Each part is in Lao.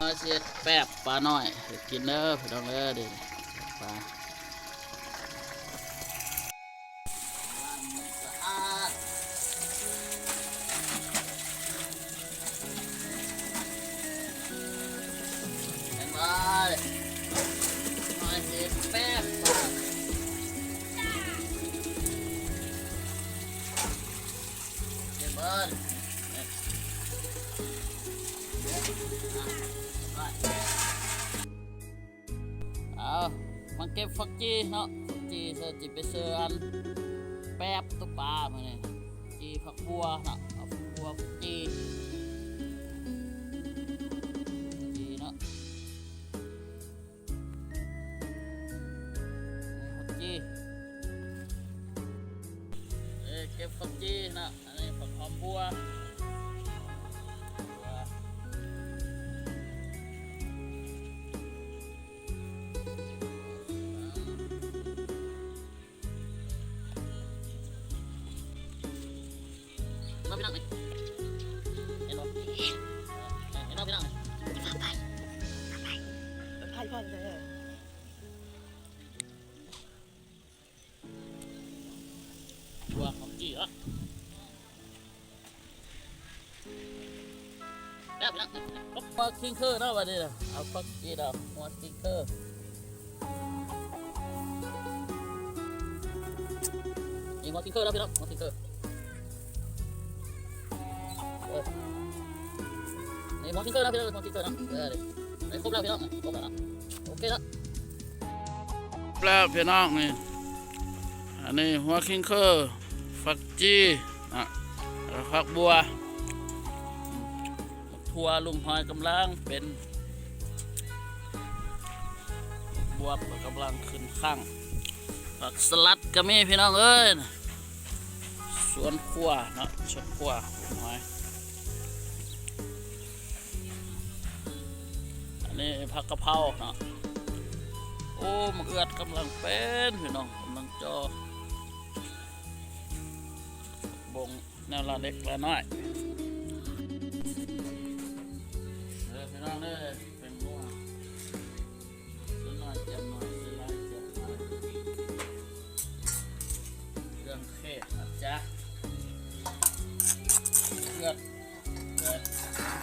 ເຮັດແປບປານ້ອຍໃຫ້ກິນເດີພີ່ນ້ອງເດີ. ເດ້ ປາ ລ້າງມືສະອາດ ເຫັນບໍ່? ມາເຮັດແປບ ເຫັນບໍ່? ເອົາ ມາເກັບຜັກຈີ່ເນາະ ຜັກຈີ່ເຊີ ຊິໄປເຊີອັນແປບໂຕປາມື້ນີ້ ຈີ່ຜັກບົວເນາະ ເອົາຜັກບົວຜັກຈີ່ ຈີ່ເນາະ ຜັກຈີ່ ເອີ ເກັບຜັກຈີ່ເນາະ. ອັນນີ້ຜັກຫອມບົວ ມາພີ່ນ້ອງ ເຫັນບໍ່? ເຫັນບໍ່ພີ່ນ້ອງ? ໄປ ໄປ ໄປ ໄປ ໄປ ຕົວຂອງຈີ່ເນາະ ແລ້ວ ແລ້ວ ຫົວຄິງເຄີເນາະ ບັດນີ້ນະ ເອົາຜັກຈີ່ດອກ ຫົວຄິງເຄີ ນີ້ຫົວຄິງເຄີເນາະພີ່ນ້ອງ ຫົວຄິງເຄີ ເອີ ນີ້ຫົວຄິງເຄີເນາະພີ່ນ້ອງ ຫົວຄິງເຄີເນາະ ເອີ ນີ້ ໄດ້ຄົບແລ້ວພີ່ນ້ອງ ຄົບແລ້ວເນາະ ໂອເຄເນາະ ແລ້ວພີ່ນ້ອງນີ້ ອັນນີ້ຫົວຄິງເຄີ ຜັກຈີ່ ອ່ະ ແລ້ວຜັກບົວ ອືມ ຖົ່ວລຸງຫອຍກຳລັງເປັນບວບ ກຳລັງຂຶ້ນຄັ້ງ ຜັກສະຫຼັດກໍມີພີ່ນ້ອງເອີຍ ສວນຄົວເນາະ ສວນຄົວ ລຸງຫອຍ. ອັນນີ້ຜັກກະເພົາເນາະ ໂອ້ ໝາກເອືອດກຳລັງເປັນພີ່ນ້ອງ ກຳລັງຈໍ່ ບົງແນວລະເລັກລະນ້ອຍ ເດີພີ່ນ້ອງເດີ ແປ້ງນົວ ສ່ວນໜ້ອຍແຈ່ມໜ້ອຍ ສ່ວນຫຼາຍແຈ່ມຫຼາຍ ເຄື່ອງເທດນະຈ໊ະ ເກືອກ ເກືອກ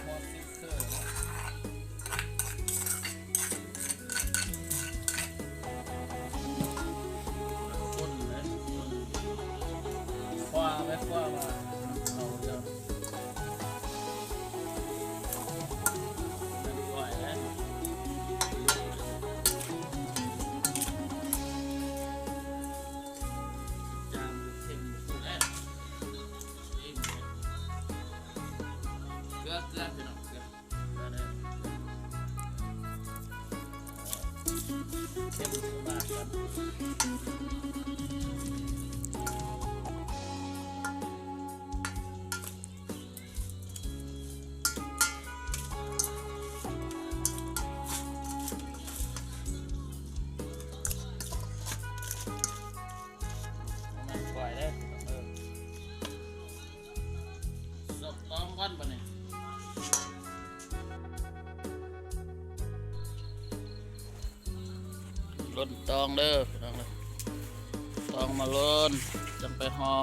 ຫົວຊິງເກີເນາະ ຄົນເລີຍ ຄົນ ຄວ້າໄປຄວ້າມາ ເຂົ້າເດີ ເປັນກ້ອຍເລີຍ ຈານເຄັ່ງຢູ່ພຸ້ນແຫຼະ ເກືອ ເກືອ ເກືອ ພີ່ນ້ອງ ເກືອ ເກືອເດີ ເກັບມາກ່ອນ ບໍ່ແມ່ນກ້ອຍເດີ ເອີ ສອບຕອງກ່ອນບັດນີ້ ຫຼົ່ນຕອງເດີພີ່ນ້ອງເດີ ຕອງມາຫຼົ່ນ ຈັ່ງໄປຫໍ່.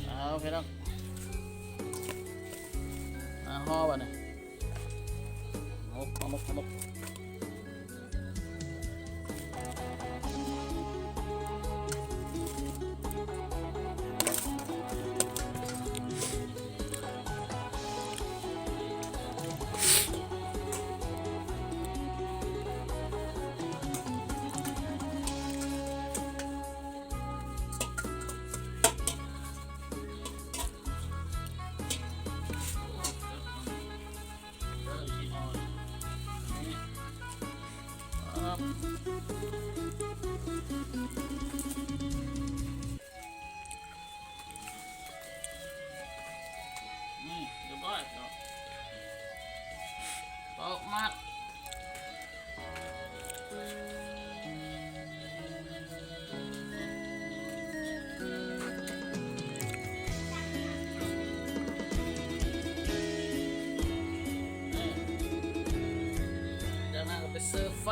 ເອົາພີ່ນ້ອງ ມາຫໍ່ບັດນີ້ ໝົກ ໝົກ ໝົກ. ອືມ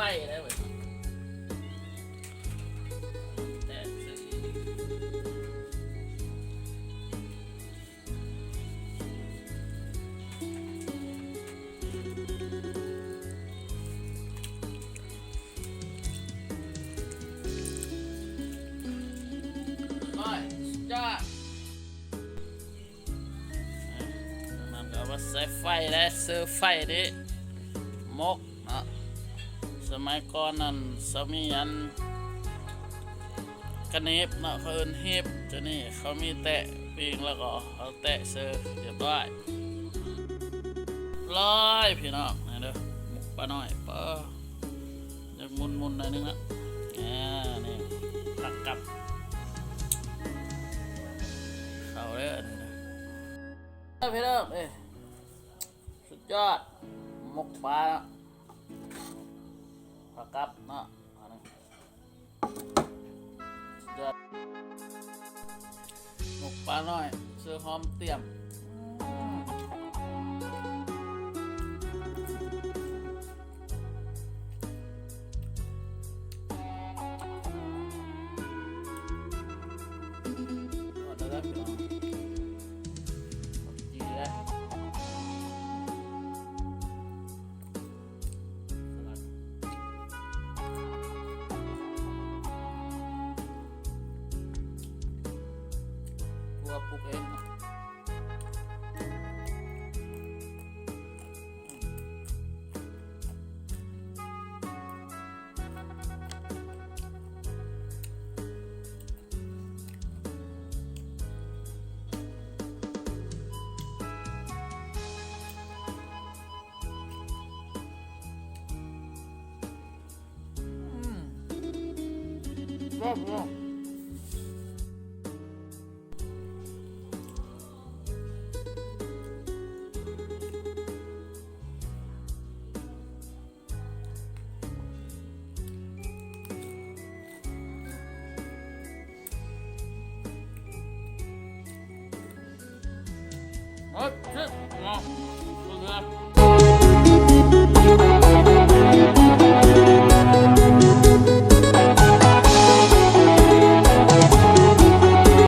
ໄດ້ແລ້ວເວີຍ ແຕກຊື່ ຮ້ອຍ ສຸດຍອດ. ນັ້ນກໍເອົາມາໃສ່ໄຟແລ້ວ ເຊີໄຟນີ້ ໝົກເນາະ ສະໄໝກ່ອນນັ້ນ ເຂົາມີອັນກະໜີບເນາະ ເຂົາເອີ້ນຮີບ ໂຕນີ້ເຂົາມີແຕະປີ້ງ ແລ້ວກໍເອົາແຕະເຊີ ຮຽບຮ້ອຍ ຮ້ອຍ ພີ່ນ້ອງ ນີ້ເດີ ໝົກປານ້ອຍ ປາ ຢາກໝຸ່ນໆ ໜ້ອຍໜຶ່ງນະ ອ່າ ນີ້ ຜັກກັບ ເຂົ້າເດີ ນີ້ນະ ເດີພີ່ນ້ອງເອີຍ ສຸດຍອດ ໝົກປາເນາະ ຜັກກັບເນາະ ອັນນີ້ ສຸດຍອດ ໝົກປານ້ອຍ ເຊີຫອມຕຽມ ອືມ ຖົ່ວປຸກເອງ ອືມ ແຊບເນາະ. ເອີ ເຈັບເນາະ ເບິ່ງເດີ.